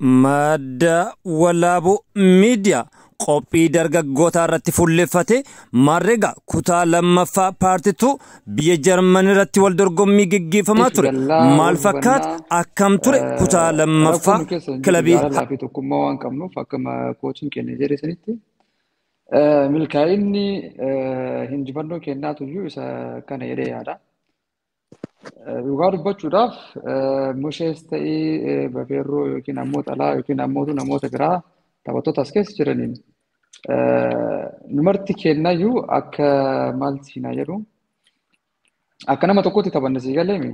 Madda Walaabuu Miidiyaa qophii dargaggootaa irratti fuulleffate Maarrega kutaa lammaffaa paartituu biyya Jarman irratti wal dorgommii geggeeffamaa ture. Maal fakkaata? Akkam ture kutaa lammaffaa kilabii? Jaalalaa fi tokkummaa waan qabnuuf akkuma koochiin keenya jedhe sanitti milkaa'inni injifannoo kennaatu iyyuu isa kana jedhee yaada. Dhugaa dubbachuudhaaf Mushees ta'ii Bafeerroo yookiin ammoo Xalaa yookiin ammoo namoota biraa taphattoota as keessa jiraniin numarti kennayyuu akka maal siinaa jedhu akka nama tokkotti taphanne sii galeemi.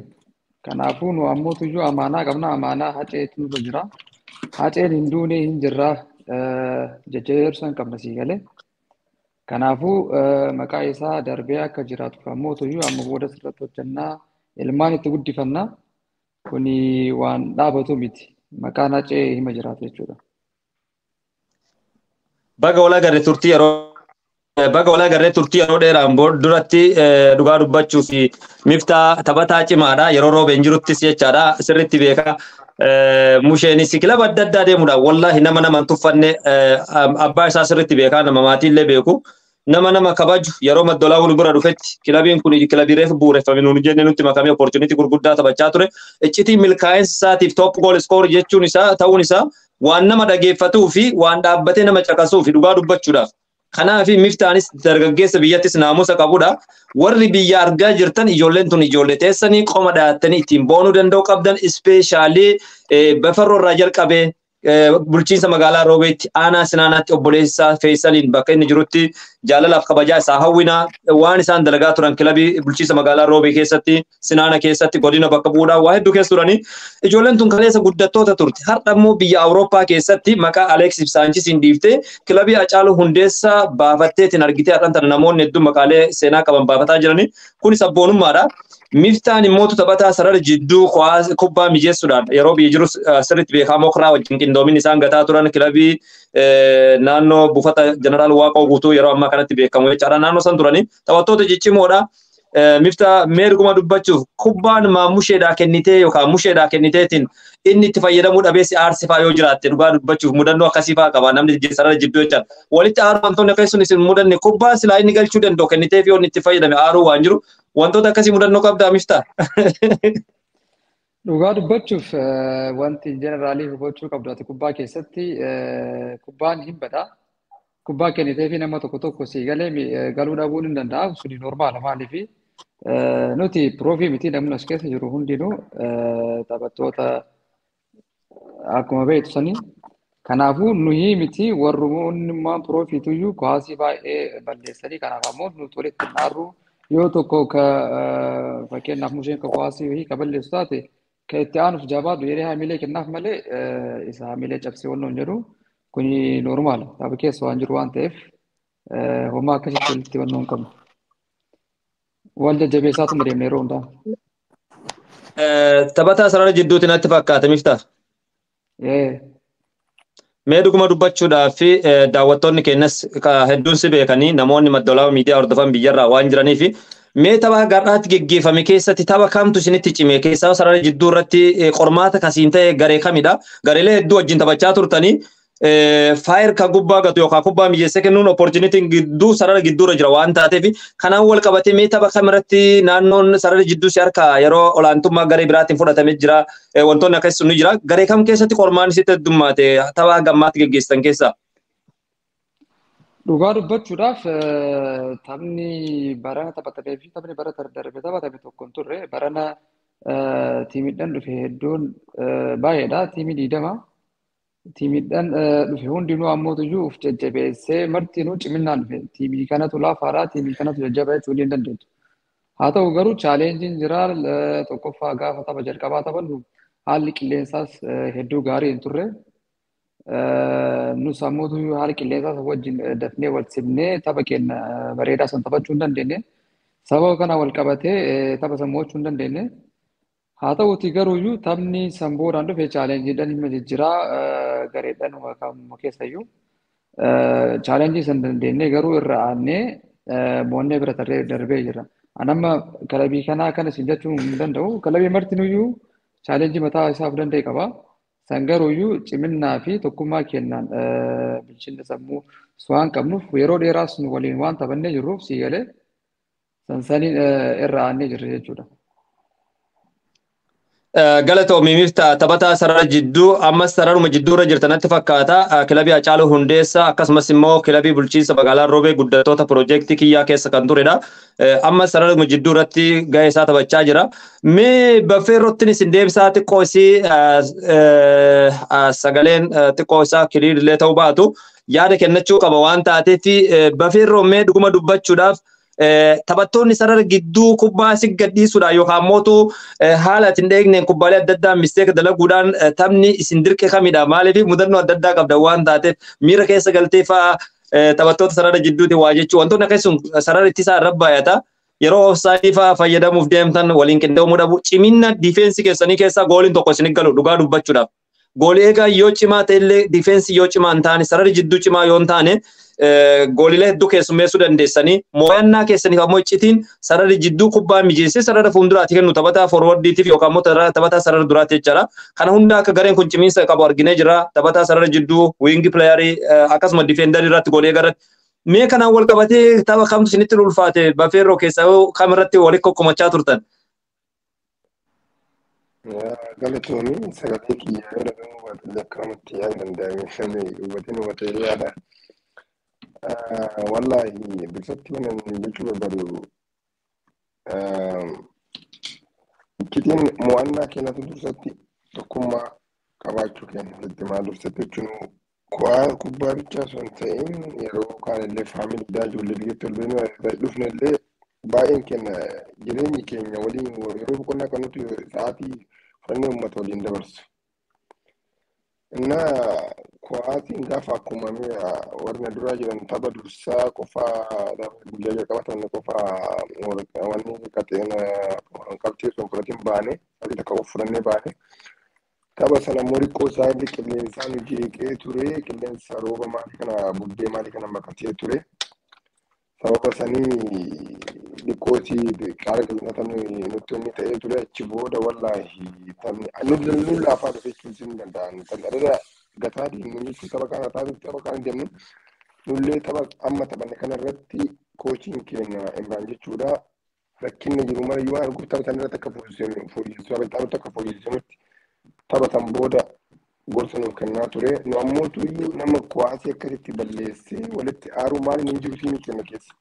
Kanaafuu nu ammootu iyyuu amaanaa qabna, amaanaa Haceetu nurra jira. Haceen hin duune, hin jirra, jajjabeessuu hin qabna sii galee. Kanaafuu maqaa isaa darbee akka jiraatuuf ammootu iyyuu amma booda sirratti hojjannaa, ilmaan itti guddifannaa, kuni waan dhaabatu miti. Maqaan Hacee hima jiraatu jechuudha. Baga wal agarree turtii yeroo dheeraan duratti. Dhugaa dubbachuu fi Miftaa taphataa cimaadha. Yeroo Roobeen jiruttis jechaadha, sirriitti beeka. Musheenis kilaba adda addaa deemuudhaan wallaahi nama nama hin tuffanne, abbaa isaa sirriitti beekaa, nama maatiillee beeku. Nama nama kabaju. Yeroo Maddolaa bira dhufetti kilabiin kun kilabii reefu bu'uureffame nuun jenne nutti makamee opportunity gurguddaa taphachaa ture. Iccitii milkaa'insa isaatiif top goal scorer jechuun isaa ta'uun isaa waan nama dhageeffatuu fi waan dhaabbatee nama caqasuu fi dhugaa dubbachuudhaaf. Kanaaf Miftaanis dargaggeessa biyyattis naamusa qabudha. Warri biyya argaa jirtan, ijoolleen tun ijoollee teessanii qoma dhaattanii ittiin boonuu danda'u qabdan. Especially Bafarroo irraa jalqabee bulchiinsa magaalaa Roobeetti, aanaa Sinaanaatti, obboleessa Feesaliin bakka inni jirutti jaalalaaf kabajaa isaa hawwina. Waan isaan dalagaa turan kilabii bulchiinsa magaalaa Roobee keessatti, Sinaana keessatti, godina bakka bu'uudhaan waa hedduu keessa turanii, ijoolleen tun kaleessa guddattoota turte. Har'a immoo biyya Awurooppaa keessatti maqaa Aleeksis Saanchisiin dhiiftee kilabii Hacaaluu Hundeessaa baafatteetiin argitee, har'an tana namoonni hedduun maqaalee seenaa qaban baafataa jiranii, kun sabboonummaadha. Miftaan immoo taphataa sarara jidduu kubbaa mijeessuudhaan yeroo biyya jirus sirriitti beekamoo karaa wajjin qindoominni isaan gataa turan kilabii naannoo buufata Jeneraal Waaqoo Guutuu yeroo ammaa kanatti beekamu jechaadha. Naannoo san turanii taphattoota ciccimoodha. Miftaa, mee dhuguma dubbachuuf kubbaan Maammusheedhaa kennitee yookaan Musheedhaa kenniteetiin inni itti fayyadamuu dhabee si aarsifaa yoo jiraatte, dhugaa dubbachuuf mudannoo akkasii fa'aa qaba namni sarara jidduu jechaan. Walitti aaruu wantoonni akkasii sun isin mudanne, kubbaa silaa inni galchuu danda'u kenniteef yoo inni itti fayyadame aaruu waan jiru, wantoota akkasii mudannoo qabdaa, Miftaa? Dhugaa dubbachuuf wanti generally hubachuu qabdu, ati kubbaa keessatti kubbaan hin badaa. Kubbaa kennitee fi nama tokko tokko sii galee galuu dhabuun hin danda'a. Suni normal. Maaliifi nuti profi miti, namni as keessa jiru hundinuu taphattoota akkuma beektu sanii. Kanaafuu nuyi miti, warrummaa profiituyyuu kuwaasii baay'ee balleessanii, kanaaf ammoo nuti walitti hin aarru. Yoo tokko ka fakkeenyaaf Musheen ka kuwaasii ka balleessu taate, ka itti aanuuf jabaadhu jedhee hamilee kennaaf malee isa hamilee cabsee wannoon jedhu, kuni normal tapha keessa waan jiru waan ta'eef homaa akkasitti walitti hubannoo hin qabnu. Wal jajjabeessaatuma deemna yeroo hundaa. Taphataa sarara jidduuti natti fakkaata, Miftaa. Mee dhuguma dubbachuudhaaf daawwattoonni keenyas hedduun si beekanii, namoonni Madda Walaabuu Miidiyaa hordofan biyyarraa waan jiraniif, mee tapha har'aatti geggeeffame keessatti tapha kamtu isinitti cime? Keessaa sarara jidduu irratti qormaata kasiin ta'e garee kamidha? Gareelee hedduu wajjin taphachaa turtanii, faayir ka gubbaa gatu yookaan kubbaa mijeessee kennuun opportunityn gidduu sarara gidduurra jira waan taateef, kanaan wal qabatee mee tapha kamirratti naannoon sarara jidduu si harka yeroo olaantummaa garee biraatiin fudhatamee jira, wantoonni akkasii sun ni jira, garee kam keessatti qormaan isitti heddummaate tapha gammaatti geggeessitan keessaa? Dhugaa dubbachuudhaaf taphni barana taphatamee fi taphni bara darbe taphatame tokko hin turre. Barana tiimiidhaan dhufe hedduun baay'eedha. Tiimii 20. Tiimiidhaan dhufe hundinuu ammootuyyuu uf jajjabeessee martinuu ciminaan dhufe. Tiimii kanatu laafaadha, tiimii kanatu jajjabaa jechuu hin dandeettu. Haa ta'u garuu challengeiin jira. Tokkoffaa gaafa tapha jalqabaa taphannu haalli qilleensaas hedduu gaarii hin turre. Nus ammootu haala qilleensaas wajjin dafnee wal simnee tapha keenya bareedaa san taphachuu hin dandeenye. Sababa kana wal qabatee tapha san mo'achuu hin dandeenye. Haa ta'uuti garuuyyuu taphni san boodaan dhufe challengeiidhaan hima jijjiiraa gareedhaan keessayyuu. Challenge san dandeenye garuu irra aannee mo'annee bira tarree darbee jira. Ani amma kilabii kanaa kana siin jechuu hin danda'u. Kilabii martinuyyuu challenge mataa isaaf danda'e qaba. San garuuyyuu ciminnaa fi tokkummaa kennaan bilchinna sammuu waan qabnuuf yeroo dheeraas nu waliin waan taphannee jirruuf sii galee sansaniin irra aannee jirra jechuudha. Galatoomii Miftaa, taphataa sarara jidduu, ammas sararuma jidduu irra jirta natti fakkaata. Kilabii Hacaaluu Hundeessaa akkasumas immoo kilabii bulchiinsa magaalaa Roobee guddattoota piroojeektii kiyyaa keessa kan turedha. Ammas sararuma jidduu irratti gahee isaa taphachaa jira. Mee Baffeerrottiin isin deebisaa, xiqqoo isii sagaleen xiqqoo isaa kiliirillee ta'uu baatu yaada kennachuu qaba waan taateef, Baffeerroo, mee dhuguma dubbachuudhaaf taphattoonni sarara gidduu kubbaa si gadhiisuudhaan yookaan mootu haala ati hin eegneen kubbaalee adda addaa mistake dalaguudhaan taphni isin dirqe kamidha? Maaliif mudannoo adda addaa qabda waan taateef miira keessa galtee fa'aa taphattoota sarara jidduuti waa jechuu wantoonni akkasii sarara ittisaa irra baay'ata. Yeroo offside fa'aa fayyadamuuf deemtan waliin qindoomuu dhabu, cimina difeensi keessanii keessaa gooliin tokko isin galu dhugaa dubbachuudhaaf. Goolii eegaa yoo cimaa ta'e illee, difeensi yoo cimaa hin taane, sararri jidduu cimaa yoo hin taane, goolilee hedduu keessummeessuu dandeessanii. Mo'annaa keessaniif ammoo iccitiin sararri jidduu kubbaa mijeessee sarara fuulduraatti kennu taphataa forwardiitiif yookaan immoo taphataa sarara duraatti jechaadha. Kana hunda akka gareen kun cimiinsa qabu arginee jira. Taphataa sarara jidduu, wing playerii, akkasuma difeendarii irratti, goolii eegaa irratti. Mee kanaan wal qabatee tapha kamtu isinitti ulfaate Bafeerroo keessaa, kam irratti walitti kokkomachaa turtan? Galatoomii, sagalee kiyya yoo dhagahamuu baate akkanumatti yaada danda'ame hubateen hubatee yaada. Wallaahi dursatti waan jechuu barbaadu, iccitiin mo'annaa keenyatu dursatti tokkummaa qabaachuu keenya sitti maal dursatti jechuun kubbaa bichaa osoo hin ta'in yeroo kaan illee faamiliidhaa ijoollee biyyatti ol dhufne illee baay'een keenya jireenyi keenya waliin yeroo boqonnaa kan nuti sa'aatii fudhannee uummata waliin dabarsu. Innaa kuwaatiin gaafa akkuma warra duraa jiran tapha dursaa qofaa guyyaa jalqaba taphanne qofaa wanni qaxeena qabxii osoo hin fudhatin baane, sa'aatii takka qofa fudhannee baane. Tapha sana immoo xiqqoo isaa illee qilleensaan nu jeeqee ture, qilleensa rooba maalii kana bubbee maalii kana makatee ture. Sababa sanii xiqqootii qaara qilleensa taphni nutti inni ta'ee ture. Achi booda wallaahi taphni nu laafaa dhufe jechuun sin danda'an. Taphni adada gataa deemnu jechuun tapha kana tapha kana deemnu nullee tapha amma taphanne kana irratti koochiin keenya Imraan jechuudha. Rakkinni jiru mara yoo arguuf tapha sana irratti akka fooyyessu akka fooyyessinutti taphatan booda gorsa nuuf kennaa ture. Nu ammoo tuyyuu nama kuwaasii akkasitti balleessee walitti aaruu maaliin hin jiru tiimii keenya keessa.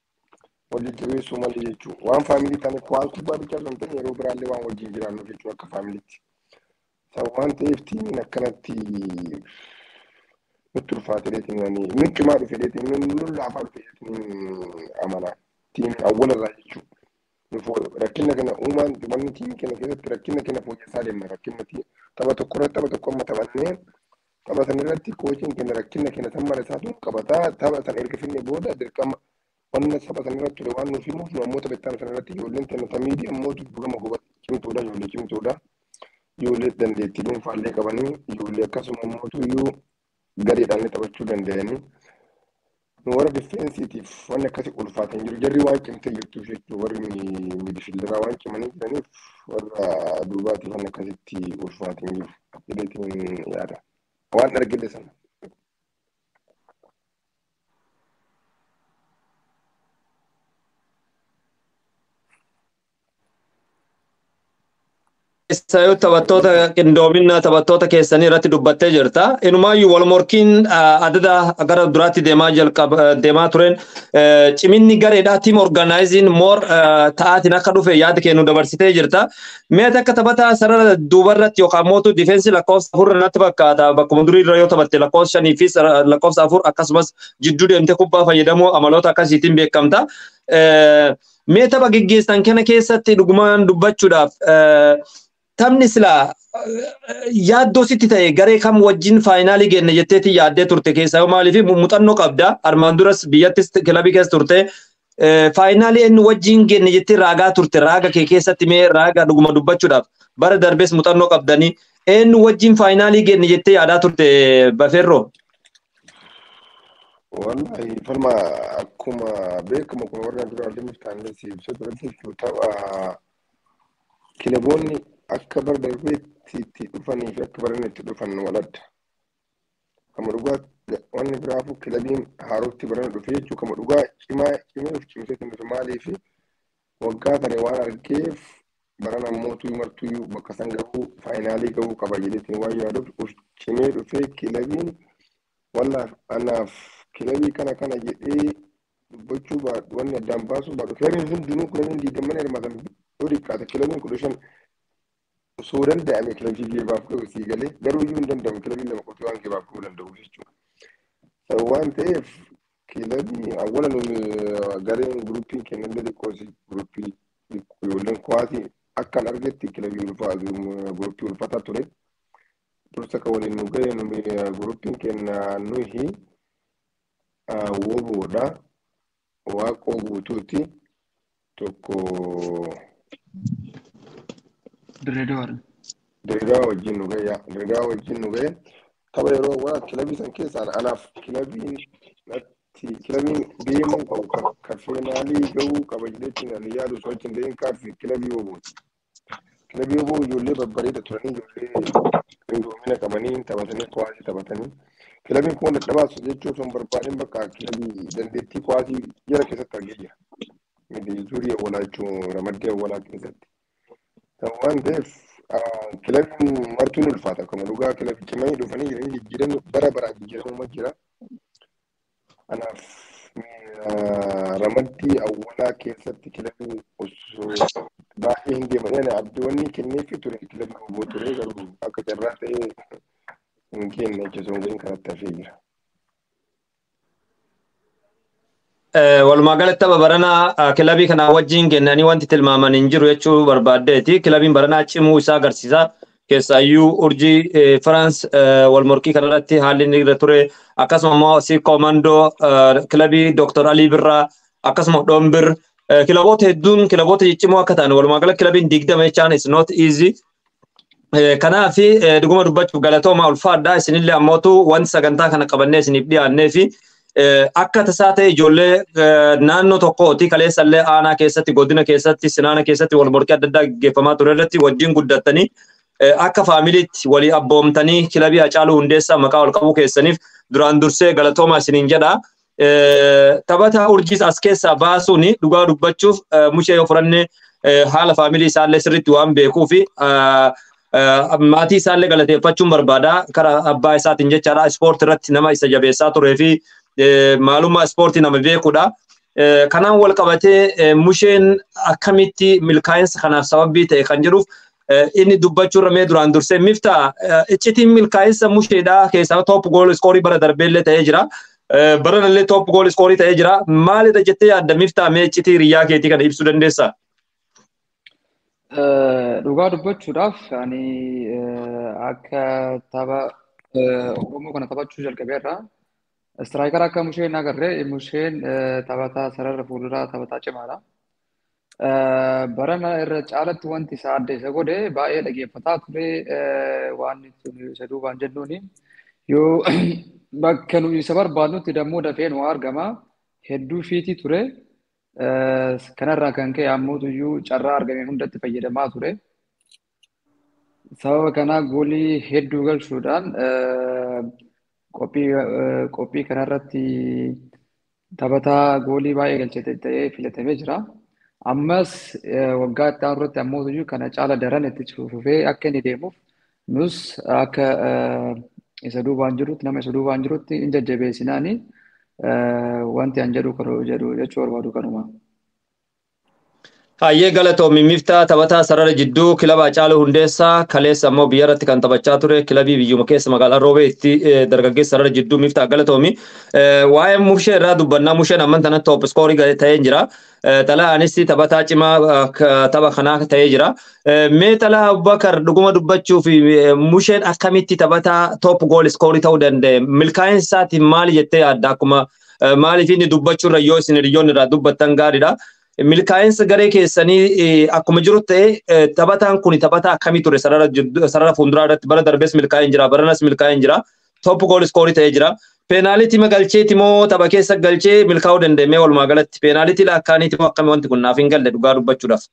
Wal jajjabeessuu malee jechuudha. Waan faamilii taane kuwaas kubbaa bichaa osoo hin ta'in yeroo biraallee waan wajjin jiraannu jechuudha akka faamiliitti. Sababa waan ta'eef tiimiin akkanatti nutti ulfaateetiin nu cimaa dhufeetiin nu laafaa dhufeetiin amana. Tiimiin awwalarraa jechuudha. Rakkina kana uumaan wanni tiimii keenya keessatti rakkina keenya fooyyessaa deemna. Rakkina tapha tokko irratti, tapha tokko amma taphannee tapha sana irratti koochiin keenya rakkina keenya san mara isaatu qabataa. Tapha sana erga finne booda dirqama wanna tapha sana irratti ture waan nuuf himuuf nu ammoo tapha itti sana irratti ijoolleen keenya tamiidii ammoo gama huba cimtuudha, ijoollee cimtuudha, ijoollee dandeettii dhuunfaallee qabanii, ijoollee akkasuma ammoo iyyuu gareedhaan taphachuu danda'anii. Nu warra difeensiitiif wanni akkasii ulfaatan jiru, jarri waan cimtee jirtuuf jechuudha, warri midfielderaa waan cimanii jiraniif warra duubaatiif wanni akkasitti ulfaatan jiru jedheetiin yaada. Waan argille sana. Keessaayyuu taphattoota qindoomina taphattoota keessanii irratti dubbattee jirta. Inumaayyuu wal morkiin adada gara duraatti deemaa jalqaba deemaa tureen ciminni gareedhaa, team organizing more ta'aatiin akka dhufe yaada kennu dabarsitee jirta. Mee ati akka taphataa sarara duubarratti yookaan mootu difeensi lakkoofsa 4 natti fakkaata. Bakkuma durii irra yoo taphatte lakkoofsa 5 fi lakkoofsa 4 akkasumas jidduu deemtee kubbaa fayyadamuu amaloota akkasiitiin beekamta. Mee tapha geggeessan kana keessatti dhugumaan dubbachuudhaaf taphni silaa yaaddoo sitti ta'e garee kam wajjin faayinaalii geenna jetteeti yaaddee turte? Keessaa maaliif muuxannoo qabda, armaan duras biyyattis kilabii keessa turte, faayinaalii inni wajjin geenna jettee raagaa turte raaga kee keessatti, mee raaga dhuguma dubbachuudhaaf bara darbees muuxannoo qabdanii eenyu wajjin faayinaalii geenna jettee yaadaa turte, Bafeerroo? Wallahi falma akkuma beekamu kun warra duraallee miftaanillee si ibsee turetti tapha kilaboonni akka bara darbeetti Lasti itti dhufanii fi akka barana itti dhufan waladda. Kama dhugaa wanni biraafuu kilabiin haarootti barana dhufe jechuu kama dhugaa cimaa cimee of cimsee kan dhufe maaliif waggaa tare waan argeef barana mootuu martuu bakka san gahuu faayinaalii gahuu qaba jedheetiin waan yaaduuf of cimee dhufee kilabiin wallaaf anaaf kilabii kana kana jedhee dubbachuu baadhu wanni addaan baasuu baadhu kilabiin hundinuu kilabiin diigamman hirmaatan yoo xiqqaate kilabiin 15 osoo danda'ame kilabii geebaaf gahu sii galee garuu iyyuu hin danda'amu kilabiin lama qofti waan geebaaf gahuu danda'u jechuudha. Waan ta'eef kilabii awwala nuyi gareen gurupiin kennallee xiqqoosi gurupii ijoolleen kuwaasii akkan argetti kilabii gurupii ulfaataa ture. Dursa kan waliin nu gahe nuyi gurupiin kenna nuyi woboodha. Waaqoo guutuuti tokko Dirreedawaa. Dirreedawaa wajjin nu gahe Dirreedawaa wajjin nu gahe tapha yeroo awwalaa kilabii san keessaa anaaf kilabiin natti kilabiin deemuu qabu ka feenaalii gahuu qaba jedheetiin ani yaadu osoo achi hin ta'in kaafi kilabii wobooti. Kilabii woboo ijoollee babbareeda turanii ijoollee qindoomina qabanii taphatanii kuwaasii taphatanii kilabiin kun dadhabaas jechuu osoo hin barbaadin bakka kilabii dandeettii kuwaasii jara keessatti argee jira. Miti zuurii awwalaa jechuun ramaddii awwalaa keessatti. Waan ta'eef kilabiin martuun ulfaata akkuma dhugaa kilabii cimanii dhufanii jiranii jijjiiramni bara baraan jijjiiramuma jira. Anaaf ramaddii awwalaa keessatti kilabiin osoo baay'ee hin deeman ani abdii wanni kenneefi ture kilabii oboo ture garuu akka carraa ta'ee hin kenne jechuun osoo hin gahin kanatti hafee jira. Walumaa galatti tapha baranaa kilabii kanaa wajjin kennanii wanti tilmaaman hin jiru jechuu barbaaddeeti. Kilabiin baranaa cimuu isaa agarsiisa. Keessaayyuu urjii Firaans wal morkii kanarratti haalli inni irra ture akkasuma immoo si koomandoo kilabii Dr. Alii Birraa akkasuma Dhombir kilaboota hedduun kilaboota ciccimoo akka ta'an walumaa galatti kilabiin 20 jechaan is not easy. Kanaaf dhuguma dubbachuuf galatooma ulfaadha isinillee ammootu wanti sagantaa kana qabannee isiniif dhiyaannee fi akka tasaa ta'e ijoollee naannoo tokkooti kaleessallee aanaa keessatti godina keessatti sinaana keessatti wal morkii adda addaa gaggeeffamaa ture irratti wajjin guddattanii akka faamiliitti walii abboomtanii kilabii Hacaaluu Hundeessaa maqaa ol qabuu keessaniif duraan dursee galatooma isiniin jedha. Taphataa urjiis as keessaa baasuun dhugaa dubbachuuf mushee yoo fudhanne haala faamilii isaallee sirriitti waan beekuu fi maatii isaallee galateeffachuun barbaada karaa abbaa isaatiin jechaadha. Ispoortii irratti nama isa jabeessaa turee fi maalummaa ispoortii nama beekudha. Kanaan wal qabatee musheen akkamitti milkaa'insa kanaaf sababii ta'e kan jedhuuf inni dubbachuurra mee duraan dursee mifta iccitiin milkaa'insa musheedhaa keessaa top goal scorer bara darbeellee ta'ee jira. Baranallee top goal scorer ta'ee jira. Maalidha jettee yaadda mifta mee iccitii hiriyaa keetii kana ibsuu dandeessaa? Dhugaa dubbachuudhaaf ani akka tapha Oromoo kana taphachuu jalqabeerra. Istiraayikara akka Musheen agarree Musheen taphataa sarara fuulduraa taphataa cimaadha. Barana irra caalatti wanti isa adda isa godhe baay'ee dhageeffataa ture waan isa duubaan jennuuni. Yoo bakka nu isa barbaadnutti dammoo dafee nu argama. Hedduu fiitii ture. Kanarraa kan ka'e ammoo iyyuu carraa argame hundatti fayyadamaa ture. Sababa kanaa goolii hedduu galchuudhaan qophii kanarratti taphataa goolii baay'ee galche ta'ee filatamee jira. Ammas waggaa itti aanu irratti ammoo iyyuu kana caala daran itti fufee akka inni deemuuf nus akka isa duubaan jirutti nama isa duubaan jirutti hin jajjabeessinaani wanti an jedhu jechuu barbaadu kanuma. Hayyee galatoomi miftaa taphataa sarara jidduu kilaba Hacaaluu Hundeessaa kaleessa ammoo biyya irratti kan taphachaa ture kilabii biyyuma keessa magaalaa Roobeetti dargaggeessa sarara jidduu miftaa galatoomi. Waa'ee Mushee irraa dubbannaa Musheen amman tana top scorer ta'ee jira. Xalaanis taphataa cimaa tapha kanaa ta'ee jira. Mee Xalaa Abubakar dhuguma dubbachuuf Musheen akkamitti taphataa top goal scorer ta'uu danda'e? Milkaa'insa isaatiin maali jettee yaadda? Akkuma maaliif inni dubbachuurra yoo isin hiriyoonni irraa dubbattan gaariidha. Milkaa'insa garee keessanii akkuma jiru ta'e taphataan kun taphataa akkamii ture sarara fuulduraa irratti bara darbees milkaa'in jira baranas milkaa'in jira top goal scorer ta'ee jira. Peenaalitii magalcheeti moo tapha keessa galchee milkaa'uu danda'e walumaa galatti peenaalitii lakkaaniiti moo akkamii wanti kun naaf hin galle dhugaa dubbachuudhaaf.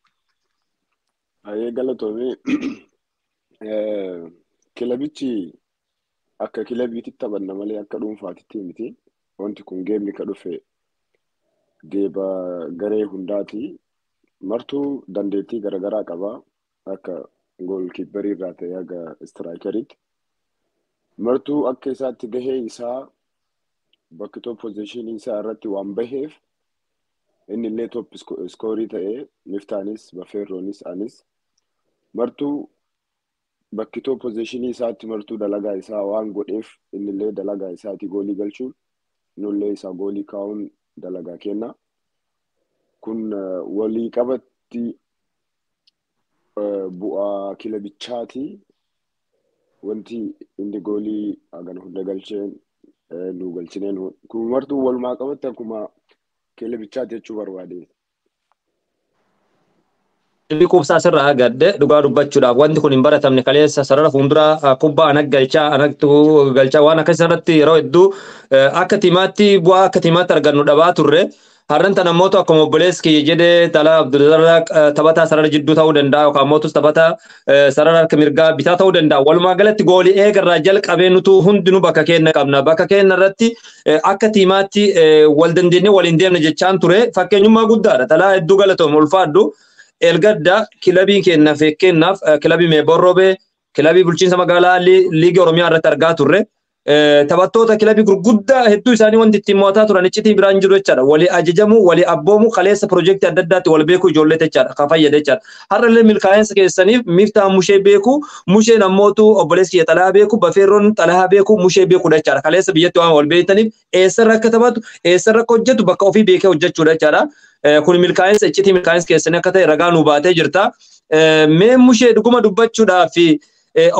Hayyee galatoomii Kilabichi akka kilabiitti taphanna malee akka dhuunfaatitti miti. Wanti kun geemni ka dhufe geeba garee hundaati. Martuu dandeettii garaagaraa qaba. Akka goolkiipparii irraa ta'e haga istiraayikariitti. Martuu akka isaatti gahee isaa bakki top pozishinii isaa irratti waan baheef inni illee top iskoorii ta'ee Miftaanis, Bafeerroonis, anis martuu bakki top pozishinii isaatti martuu dalagaa isaa waan godheef inni illee dalagaa isaatti goolii galchuun nullee isaa goolii kaa'uun dalagaa kenna. Kun walii qabatti bu'aa kilabichaati. Wanti inni goolii hagana hunda galcheen nu galchineen kun martuu walumaa qabatti akkuma kilabichaati jechuu barbaade. Deebii quubsaa sirraa agadde dhugaa dubbachuudhaaf wanti kun hin baratamne kaleessa sarara fuulduraa kubbaa anak galchaa anaktu galchaa waan akkasii irratti yeroo hedduu akka tiimaatti bu'aa akka tiimaatti argannu dhabaa turre. Har'an tana mootu akkuma obboleessi kiyya jedhee Talaa Abdulrazaq taphataa sarara jidduu ta'uu danda'a yookaan mootus taphataa sarara harka mirgaa bitaa ta'uu danda'a. Walumaa galatti goolii eegarraa jalqabee nutu hundinuu bakka keenya qabna. Bakka keenya irratti akka tiimaatti wal dandeenyee waliin deemna jechaan ture. Fakkeenyummaa guddaadha. Talaa hedduu galatoom ulfaadhu. Elgadda kilabii keenya fakkeenyaaf kilabii Meeborroobee kilabii bulchiinsa magaalaa liigii Oromiyaa irratti argaa turre. Taphattoota kilabii gurguddaa hedduu isaanii wanti ittiin mo'ataa turan iccitii biraan jiru jechaadha. Walii ajajamuu, walii abboomuu, kaleessa piroojeektii adda addaatti wal beekuu ijoollee jechaadha. Kan fayyade jechaadha. Har'a illee milkaa'insa keessaniif Miftaan Mushee beeku, Musheen ammootu obboleessi kiyya Xalayaa beeku, Bafeerroon Xalayaa beeku, Mushee beekudha jechaadha. Kaleessa biyyatti waan wal beektaniif eessarra akka taphatu, eessarra akka hojjetu bakka ofii beekee hojjechuudha jechaadha. Kun milkaa'insa iccitii milkaa'insa keessanii akka ta'e ragaa nu baatee jirta. Mee Mushee dhuguma dubbachuudhaaf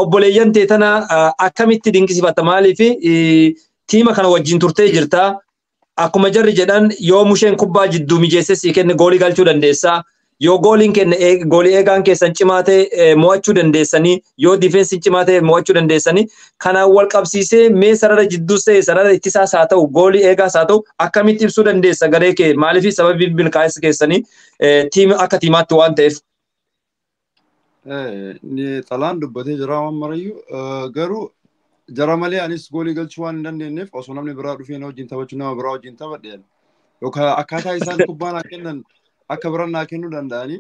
obboleeyyan tee tana akkamitti dinqisiifatta maaliif tiima kana wajjin turtee jirta. Akkuma jarri jedhan yoo Musheen kubbaa jidduu mijeessee sii kenne goolii galchuu dandeessa. Yoo gooliin kenne goolii eegaan keessan cimaa ta'e mo'achuu dandeessanii yoo difeensiin cimaa ta'e mo'achuu dandeessanii kanaan wal qabsiisee mee sarara jidduus ta'e sarara ittisaas haa ta'u goolii eegaas haa ta'u akkamitti ibsuu dandeessa garee kee maaliif sababii milkaa'insa keessanii tiima akka tiimaatti waan ta'eef. Xalaan dubbatee jira waan marayyuu garuu jara malee anis goolii galchuu waan hin dandeenyeef osoo namni biraa dhufee na wajjin taphachuu nama biraa wajjin taphadhe yookaan akkaataa isaan kubbaa naa kennan akka biraan naa kennuu danda'anii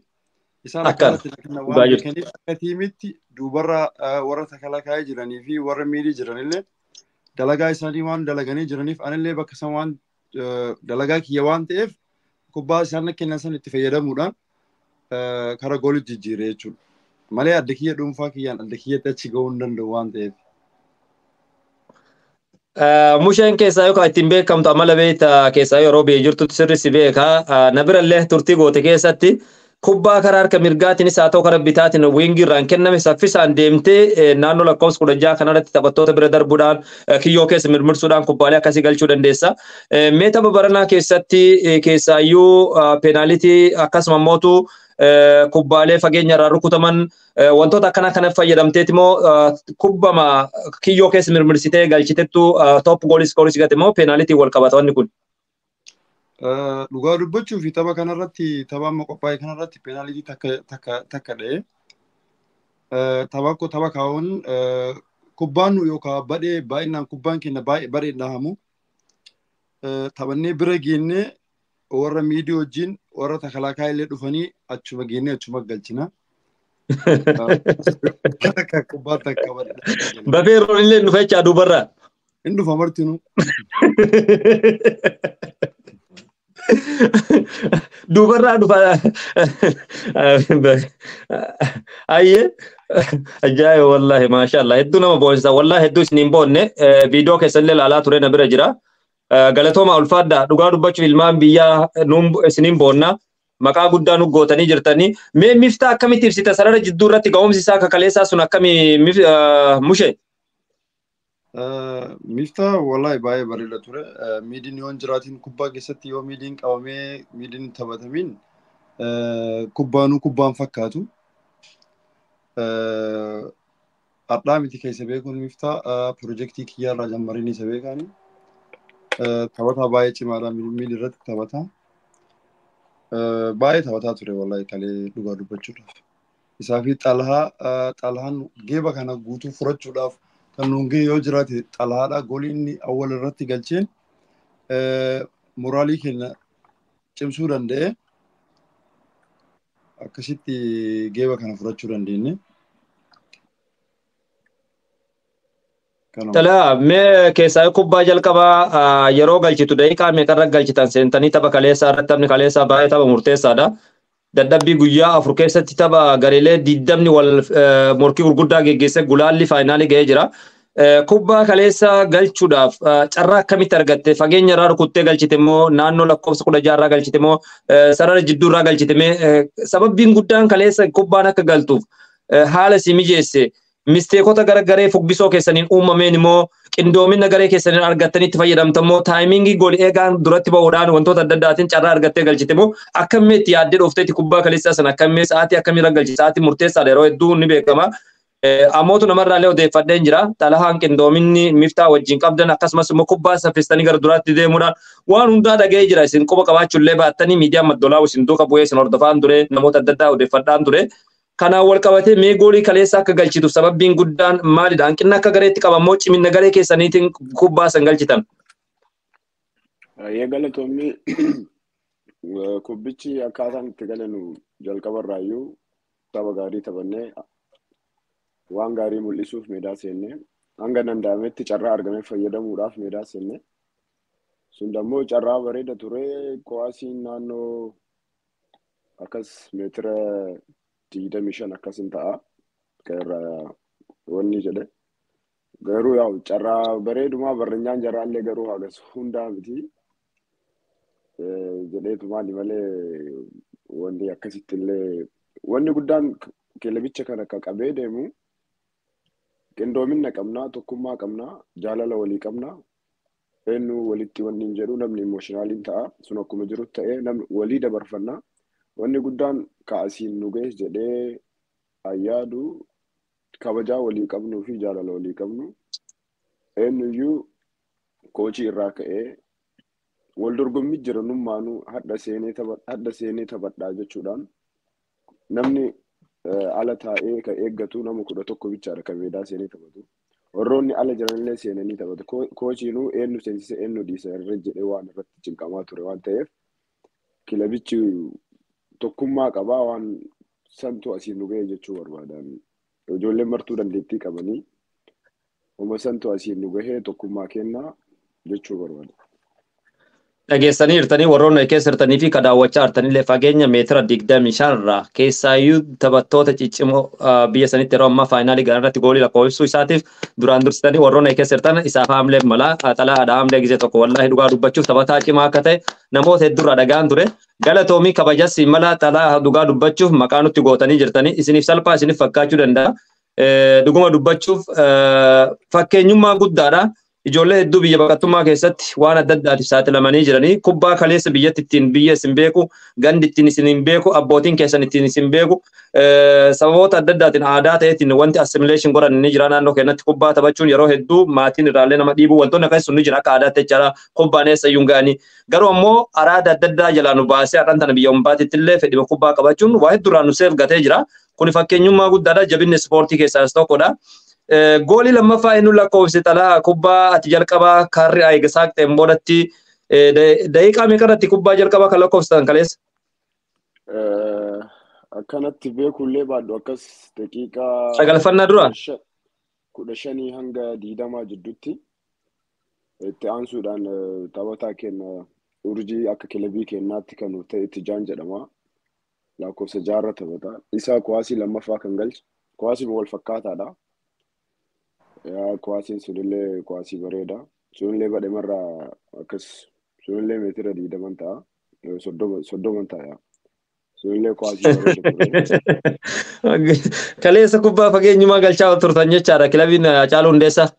isaan akkaataatti naa kennan waan beekaniif akka tiimitti duubarra warra takalakaa'ee jiranii fi warra miidhii jiranillee dalagaa isaanii waan dalaganii jiraniif anillee bakka isaan waan dalagaa kiyya waan ta'eef kubbaa isaan kennan san itti fayyadamuudhaan karaa goolitti jijjiire jechuudha. Malee adda kiyya dhuunfaa kiyyaan adda kiyyatti achi ga'uu hin danda'u waan ta'eef. Musheen keessaa yookaan ittiin beekamtu amala beektaa keessaa yeroo biyya jirtutti sirri si beekaa. Na birallee turtii goote keessatti kubbaa karaa harka mirgaatiinis haa ta'u karaa bitaatiin wiingii irraan kenname saffisaan deemtee naannoo lakkoofsa 16 kanarratti taphattoota bira darbuudhaan kiyyoo keessa mirmirsuudhaan kubbaalee akkasii galchuu dandeessa. Mee tapha baranaa keessatti keessaayyuu peenaalitii akkasuma mootu kubbaalee fageenya irraa rukutaman wantoota akkana kana fayyadamteeti moo kubbama kiyyoo keessa mirmirsitee galchitettu top goolii iskoorii gate moo peenaalitii wal qabata wanni kun? Dhugaa dubbachuu fi tapha kanarratti tapha amma qophaa'e kanarratti peenaalitii takka dha'e. Tapha kaa'uun kubbaan yookaan badhee baay'inaan kubbaan keenya baay'ee badheen dhahamu. Taphannee bira geennee warra miidii wajjin warra takalaakaa illee dhufanii achuma geennee achuma galchina. Kubbaa takka badhee. Bafeerroon illee dhufa jechaa duubarraa. Hin dhufa martinuu. Duubarraa dhufa. Ayyee ajaa'iba wallaahi maashaallah hedduu nama boonsisa wallaahi hedduu isiniin boonne viidiyoo keessallee ilaalaa ture na bira jira. Galatooma ulfaadha dhugaa dubbachuuf ilmaan biyyaa isiniin boonna maqaa guddaa nu gootanii jirtanii. Mee Miftaa akkamitti ibsita sarara jidduu irratti ga'umsi isaa akka kaleessaa sun akkamii Mushee? Miftaa wallahi baay'ee bareeda ture. Miidiin yoo hin jiraatin kubbaa keessatti yoo miidiin qabamee miidiin taphatamiin kubbaanuu kubbaan fakkaatu. Har'aa miti keessa beekuun Miftaa piroojeektii kiyyaarraa jammariin isa beekaani. Taphataa baay'ee cimaadha miidii irratti taphataa. Baay'ee taphataa ture wallahi kalee dhugaa dubbachuudhaaf. Isaa fi Xalahaa, Xalahaan geeba kana guutuu furachuudhaaf kan nuun ga'e yoo jiraate Xalahaadha. Goolii inni awwal irratti galcheen moraalii keenya cimsuu danda'e. Akkasitti geeba kana furachuu dandeenye. Xalahaa, mee keessaa kubbaa jalqabaa yeroo galchitu daqiiqaa meeqarra galchitan seentanii tapha kaleessaa irratti? Taphni kaleessaa baay'ee tapha murteessaadha. Dadhabbii guyyaa 4 keessatti tapha gareelee 20 wal morkii gurguddaa geggeesse gulaalli faayinaalii ga'ee jira. Kubbaa kaleessa galchuudhaaf carraa akkamitti argatte? Fageenya irraa rukuttee galchite moo naannoo lakkoofsa 16 irraa galchite moo sarara jidduu irraa galchite? Mee sababbiin guddaan kaleessa kubbaan akka galtuuf haala si mijeesse misteekota gara garee fuggisoo keessaniin uumameen immoo qindoomina garee keessaniin argattanii itti fayyadamtan moo taayimingii goolii eegaan duratti ba'uudhaan wantoota adda addaatiin carraa argattee galchite moo akkamii itti yaaddee dhoofteetti kubbaa kaleessaa sana akkamii sa'aatii akkamiirra galchite? Sa'aatii murteessaadha, yeroo hedduu ni beekama. Ammootu namarraa illee odeeffadheen jira. Xalahaan qindoominni Miftaa wajjin qabdan akkasumas immoo kubbaa saffistanii gara duraatti deemuudhaan waan hundaa dhaga'ee jira. Isin quba qabaachuullee baattanii miidiyaan maddolaa isin duuka bu'ee isin hordofaan ture, namoota adda addaa odeeffadhaan ture. Kanaan wal qabatee mee goolii kaleessa akka galchitu sababbiin guddaan maalidha? Hanqinni akka gareetti qaban moo cimina garee keessaniitiin kubbaa san galchitan? Galatoomni kubbichi akkaataan itti galanu jalqabarraayyuu tapha gaarii taphannee waan gaarii mul'isuuf meedaa seenne, hanga danda'ametti carraa argame fayyadamuudhaaf meedaa seenne. Sun dammoo carraa bareeda ture. Kuwaasiin naannoo akkas meetira 25 akkas hin ta'a irra wanni jedhe. Garuu yaa'u carraa bareedumaa barrenyaan jarraallee garuu hagas hundaa miti jedheetu maali malee wanni akkasitti illee wanni guddaan kilabicha kana akka qabee deemu qindoomina qabnaa, tokkummaa qabnaa, jaalala walii qabnaa. Eenyu walitti wanni hin jedhu namni imooshinaaliin ta'a. Sun akkuma jiru ta'ee namni walii dabarfannaa. Wanni guddaan kaasiin nu ga'es jedhee ayyaadu kabajaa walii qabnuu fi jaalala walii qabnu. Eenyuyyuu koochii irraa ka'ee wal dorgommii jira nummaanuu hadda seenee taphadhaa jechuudhaan namni ala taa'ee kan eeggatu nama 11 bichaadha kan meedaa seenee taphatu. Warroonni ala jiranillee seenanii taphatu. Koochiinuu eenyu seensise eenyu dhiisa irra jedhee waan irratti cinqamaa ture waan ta'eef kilabichi tokkummaa qabaa waan santu asiin nu ga'e jechuu barbaadan. Ijoolleen martuu dandeettii qabanii uma santu asiin nu gahee tokkummaa kennaa jechuu barbaada. Dhageessanii jirtanii warroonni keessa jirtanii fi daawwachaa jirtanillee fageenya meetira 25 irraa keessaayyuu taphattoota ciccimoo biyya sanitti yeroo ammaa faayinaalii galan irratti goolii lakkoofsisuu isaatiif duraan dursitanii warroonni keessa jirtan isaaf haamlee malaa Xalahaadha. Haamlee gisee tokko wallaahi dhugaa dubbachuuf taphataa cimaa akka ta'e namoota hedduurraa dhagaan ture. Galatoomii kabajas mala Xalaha, dhugaa dubbachuuf maqaa nutti gootanii jirtanii isiniif salphaa isiniif fakkaachuu danda'a. Dhuguma dubbachuuf fakkeenyummaa guddaadha. Ijoollee hedduu biyya baqattummaa keessatti waan adda addaatiif saaxilamanii jiranii kubbaa kaleessa biyyatti ittiin biyya isin beeku, gandi ittiin isin hin beeku, abbootiin keessan ittiin isin beeku, sababoota adda addaatiin aadaa ta'eetiin wanti assimilation godhan ni jira. Naannoo keenyatti kubbaa taphachuun yeroo hedduu maatiin irraallee nama dhiibu, wantoonni akkasii sun ni jira akka aadaatti jechaadha. Kubbaan eessa iyyuu hin ga'anii garuu ammoo araada adda addaa jalaa nu baasee har'an tana biyya umbaatitti illee fedhii kubbaa qabachuun waa hedduurraa nu seef gatee jira. Kuni fakkeenyummaa guddaadha, jabinni ispoortii keessaa isa tokkodha. Goolii lammaffaa inni lakkoofse Xalahaa, kubbaa ati jalqabaa karri eega saaqxeen boodatti daqiiqaa meeqa irratti kubbaa jalqabaa kan lakkoofsitan kaleessa? Akkanatti beekullee baadhu akkas daqiiqaa Sagalfannaa dura? 15 hanga 20 jidduutti itti aansuudhaan taphataa keenya urjii akka kilabii keenyaatti kan ta'e Tijaan jedhama. Lakkoofsa jaarra taphata. Isa kuwaasii lammaffaa kan galche. Kuwaasiin wal fakkaataadha. Kuwaasiin sunillee kuwaasii bareeda. Sunillee badhemarraa akkas sunillee meetira 20 ta'a. 30 ta'a. Sunillee kuwaasii bareeda ture. Kaleessa kubbaa fageenyumaa galchaa turtan jechaadha kilabiin Hacaaluu Hundeessaa.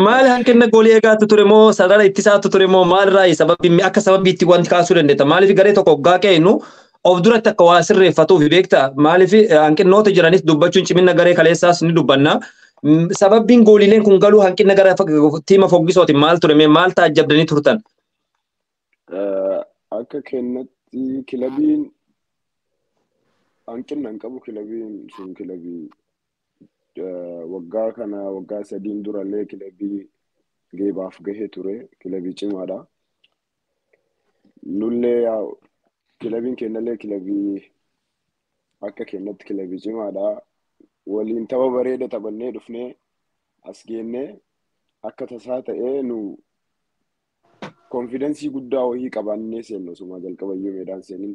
Maal hanqina goolii eegaatu ture moo sarara ittisaatu ture moo maalirraa sababii akka sababiitti wanti kaasuu dandeetta? Maaliif garee tokko hoggaa qe'inu of duratti akka waa sirreeffatuuf beekta? Maaliif hanqinoota jiranis dubbachuun cimina garee kaleessaas ni dubbanna. Sababbiin gooliileen kun galuu hanqina gara tiima foggisootiin maal ture, mee maal taajjabdanii turtan? Akka kennatti kilabiin Hanqina hin qabu kilabiin sun kilabii waggaa kana waggaa sadiin durallee kilabii geebaaf gahee ture kilabii cimaadha. Nullee kilabiin kennallee kilabii akka kennatti kilabii cimaadha. Waliin tapha bareeda taphannee dhufnee as geennee akka tasaa ta'ee nu konfidensii guddaa wayii qabaannee seennu osuma jalqabayyuu meedaan seenin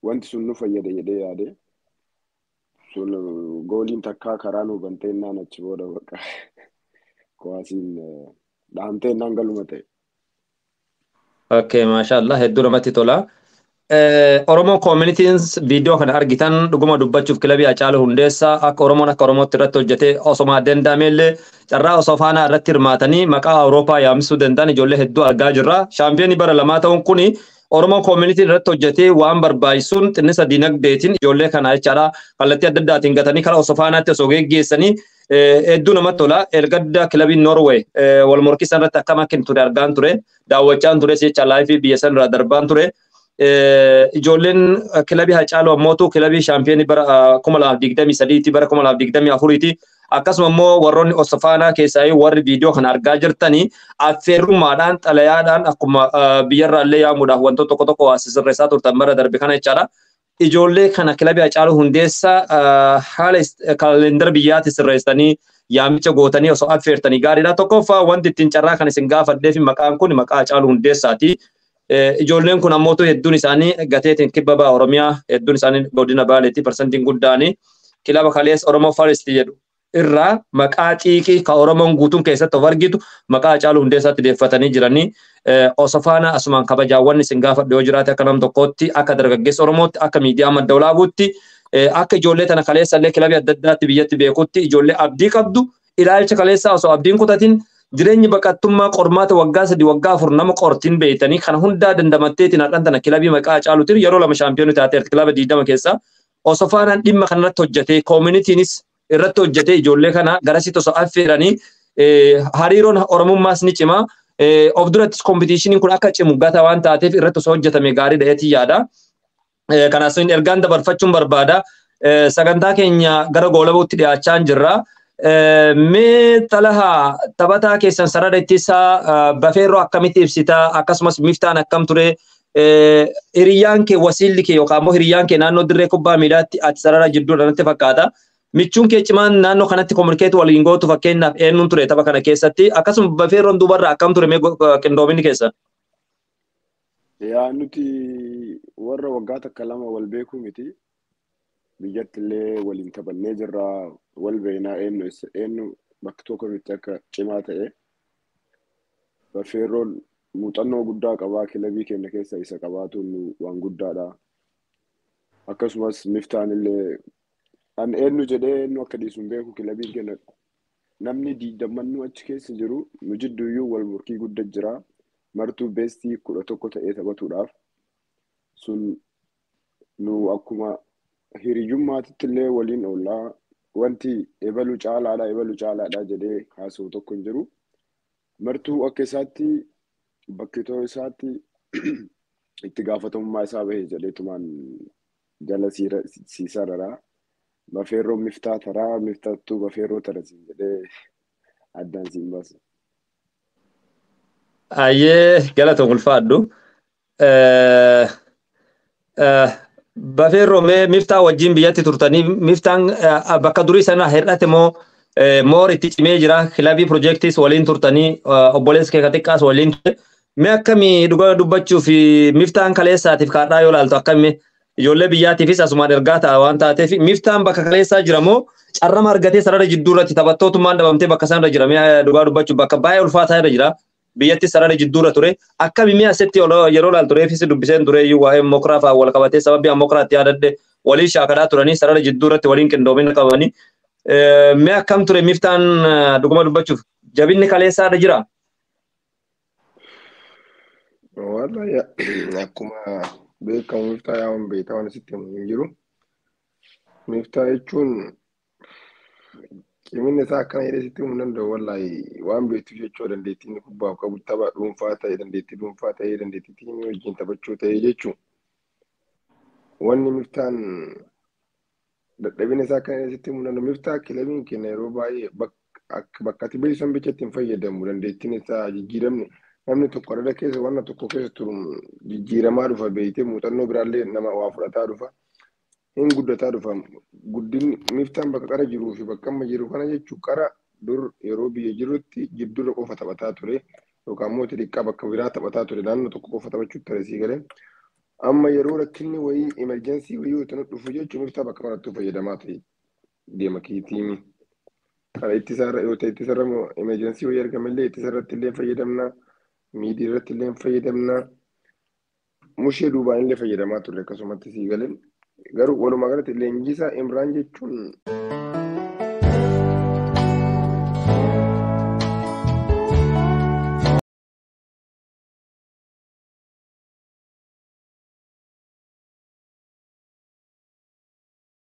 wanti sun nu fayyada jedhee yaade. Sun gooliin takkaa karaa nu banteennaan achi booda bakka kuwaasiin dhahamteennaan galuma ta'e. Okay, maashaallah hedduu namatti tola. Oromoo communities viidiyoo kana argitan dhuguma dubbachuuf kilabii Hacaaluu Hundeessaa akka Oromoon akka Oromootti irratti hojjetee osoma danda'amellee carraa osoo faanaa irratti hirmaatanii maqaa Awurooppaa yaamsisuu danda'an ijoollee hedduu argaa jirra. Shaampiyoonii bara lamaa ta'uun kuni Oromoo community irratti hojjetee waan barbaachisuun xinnisa dinagdeetiin ijoollee kana jechaadha kallattii adda addaatiin gatanii karaa osoo faanaatti osoo geggeessanii hedduu namatti tola. Ergadda kilabiin Norway wal morkii san irratti akkam akka ture argaan ture daawwachaan ture jecha laayifii biyya san irraa darbaan ture. Ijoolleen kilabii Hacaaluu ammootu kilabii shaampiyoonii bara 2023 bara 2024 akkasuma immoo warroonni Osofaanaa keessaa warri viidiyoo kana argaa jirtanii affeerrummaadhaan xalayaadhaan akkuma biyyarraa illee yaamuudhaaf wantoota tokko tokko sirreessaa turtan bara darbe kana jechaadha. Ijoollee kana kilabii Hacaaluu Hundeessaa haala kaalendara biyyaatti sirreessanii yaamicha gootanii osoo affeertanii gaariidha. Tokkoffaa wanti ittiin carraa kan isin gaafadhee fi maqaan kun maqaa Hacaaluu Hundeessaati. Ijoolleen kun ammootu hedduun isaanii gateetiin kibba ba'a Oromiyaa hedduun isaanii godina Baaleetti parsantiin guddaani kilaba kaleessa Oromoo Farist jedhu irraa maqaa xiiqii ka Oromoon guutuun keessatti of argitu maqaa Hacaaluu Hundeessaatti deeffatanii jiranii Osofaana asumaan kabajaawwan isin gaafadhu yoo jiraate akka nam tokkootti akka dargaggeessa Oromootti akka miidiyaa madda olaabuutti akka ijoollee tana kaleessa illee kilabii adda addaatti biyyatti beekutti ijoollee abdii qabdu ilaalcha kaleessaa osoo abdiin kutatin jireenyi baqattummaa qormaata waggaa 3 waggaa 4 nama qortiin beeytanii kana hundaa dandamatteetiin har'an tana kilabii maqaa Hacaaluutiin yeroo lama shaampiyoonii taateerti kilaba 20 keessaa Osofaanaan dhimma kanarratti hojjetee koominitiinis irratti hojjetee ijoollee kana garasitti osoo affeeranii hariiroon Oromummaas ni cima. Of durattis kompitiishiniin kun akka cimu gata waan taateef irratti osoo hojjetame gaariidha jeetii yaada. Kanaaf ergaan dabarfachuun barbaada. Sagantaa keenya gara goolabuutti dhiyaachaa jirra. Mee Xalahaa taphataa keessan sarara ittisaa Bafeerroo akkamitti ibsitaa akkasumas Miftaan akkam ture hiriyyaan kee wasiilli kee yookaan immoo hiriyyaan kee naannoo dirree kubbaa miilaatti ati sarara jidduudha natti fakkaata. Michuun kee cimaan naannoo kanatti kominikeetu waliin gootu fakkeenyaaf eenyuun ture tapha kana keessatti akkasuma Bafeerroon duubarra akkam ture mee qindoominni keessa? Yaa nuti warra waggaa takka lama wal beekuu miti. Biyyatti illee waliin taphannee jirra wal beeknaa eenyu bakka tokko miti akka cimaa ta'e. Bafeerroon muuxannoo guddaa qabaa kilabii keenya keessa isa qabaatuun waan guddaadha. Akkasumas Miftaan illee an eenyu jedhee eenyu akka dhiisu hin beeku kilabiin keenya namni diidammannuu achi keessa jiru nu jidduuyyuu wal morkii guddaa jira. Martuu beestii 11 ta'ee taphatuudhaaf sun nu akkuma hiriyyummaatitti illee waliin oollaa wanti ebaluu caalaadha jedhee haasa'u tokko hin jiru. Martuu akka isaatti bakkitoo isaatti itti gaafatamummaa isaa bahee jedheetumaan jala siisararaa. Bafeerroo Miftaa taraa Miftaattuu Bafeerroo tarasiin jedhee addaan siin baasa. Ayyee galatoon ulfaadhu. Bafeerroo mee Miftaa wajjin biyyatti turtanii Miftaan bakka durii sana hir'ate moo moor itti cimee jira kilabii piroojeektiis waliin turtanii obboleessa kee xiqqaas waliin ture. Mee akkamii dhugaa dubbachuu fi Miftaan kaleessaatiif kaadhaa yoo ilaaltu akkamii ijoollee biyyaatiifis asumaan ergaa ta'a waan taateef Miftaan bakka kaleessaa jira moo carrama argatee sarara jidduu irratti taphattootummaan dhabamtee bakka sanarra jira mee dhugaa dubbachuuf bakka baay'ee ulfaataa irra jira. Biyyatti sarara jidduurra ture akkami mi'a asitti yeroo ilaaltu reefisi dubbiseen ture iyyuu waa'ee mokraa fa'aa wal qabatee sababii mokraatti yaadadhe waliin shaakalaa turanii sarara jidduurratti waliin qindoomina qabanii mee akkam ture Miftaan dhuguma dubbachuuf jabinni kaleessaadha jira. Wallahi akkuma beekamu Miftaa yaa'uun beektaa waan asitti himu hin jiru. Miftaa jechuun ciminni isaa akkana jedhee sitti himuu hin danda'u wallahi waan beektuuf jechuu dandeettii inni kubbaaf qabu tapha dhuunfaa ta'e dandeettii dhuunfaa ta'e dandeettii tiimii wajjin taphachuu ta'e jechuun. Wanni Miftaan Dadhabina isaa kan sitti mul'annu Miftaa kilabiin keenya yeroo baay'ee bakka ati beeksisan bicha ittiin fayyadamu dandeettiin isaa jijjiiramne namni tokko adada keessa waan tokko keessa turu jijjiiramaa dhufa beeytee muuxannoo biraallee nama waa fudhataa dhufa. Hin guddataa dhufa. Guddinni Miftaan bakka qara jiruu fi bakka amma jiru kana jechuun qara dur yeroo biyya jirutti jidduurra qofa taphataa ture yookaan immoo xixiqqaa bakka biraa taphataa ture naannoo tokko qofa taphachuu ture sii galee. Amma yeroo rakkinni wayii emerjensii wayii yoo ta'u dhufu jechuun Miftaa bakka marattuu fayyadamaa ta'e deema tiimii. Kana ittisaarra yoo ta'e ittisarra emerjensii wayii argamellee ittisarratti illee fayyadamna. Miidii irratti illee fayyadamna. Mushee duubaan illee fayyadamaa turre akkasumatti sii galee. Garuu walumaa galatti leenjisaa Imraan jechuun.